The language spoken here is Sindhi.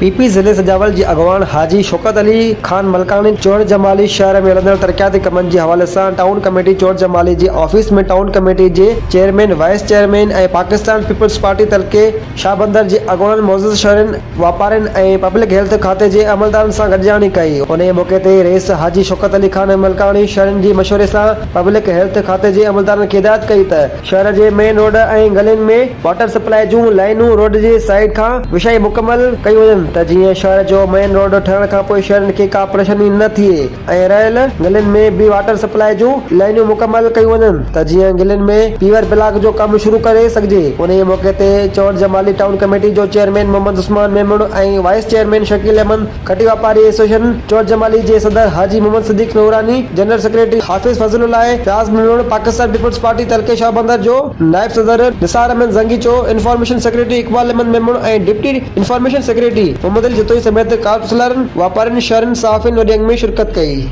پي پي ضلعي سجاول جي اڳواڻ حاجي شوڪت علي خان ملڪاڻي چوهڙ جمالي شهر ۾ هلندڙ ترقياتي ڪمن جي حوالي سان ٽائون ڪميٽي چوهڙ جمالي جي آفيس ۾ ٽائون ڪميٽي جي chairman, vice chairman ۽ Pakistan peoples party تعلقي شاهبندر جي اڳواڻن معزز شهرين، واپارين ۽ پبلڪ هيلٿ کاتي جي عملدارن سان گڏجاڻي ڪئي. انهيء موقعي تي رئيس حاجي شوڪت علي خان ملڪاڻي شهرين جي مشوري سان پبلڪ هيلٿ کاتي جي عملدارن کي هدايت ڪئي ته شهر جي مين روڊ ۽ گلين ۾ واٽر سپلاء جون لائينون روڊ جي سائيڊ کان وڇائي مڪمل ڪيون وڃن ته جيئن شهر جو مين روڊ ٺهڻ کانپوء شهرين کي ڪا پريشاني نه ٿئي ۽ رهيل گلين ۾ به واٽر سپلاء جون لائينون مڪمل ڪيون وڃن ته جيئن گلين ۾ پيور بلاڪ جو ڪم شروع ڪري سگهجي. انهيء موقعي تي چوهڙ جمالي ٽائون ڪميٽي جو chairman Muhammad Usman Memon ۽ vice chairman Shakeel Ahmed کٽي واپاري ايسوسيئيشن چوٽ جمالي جي صدر حاجي محمد صديق نوراني، جنرل سيڪريٽري حافظ فضل الله فياض ميمڻ، پاڪستان پيپلز پارٽي تعلقي شاهبندر جو نائب صدر Nisar Ahmed زنگيچو، information secretary Iqbal Ahmed Memon ۽ deputy information secretary Muhammad Ali Jatoi سميت ڪائونسلرن، واپارين، شهرين، صحافين وڏي انگ ۾ شرڪت ڪئي.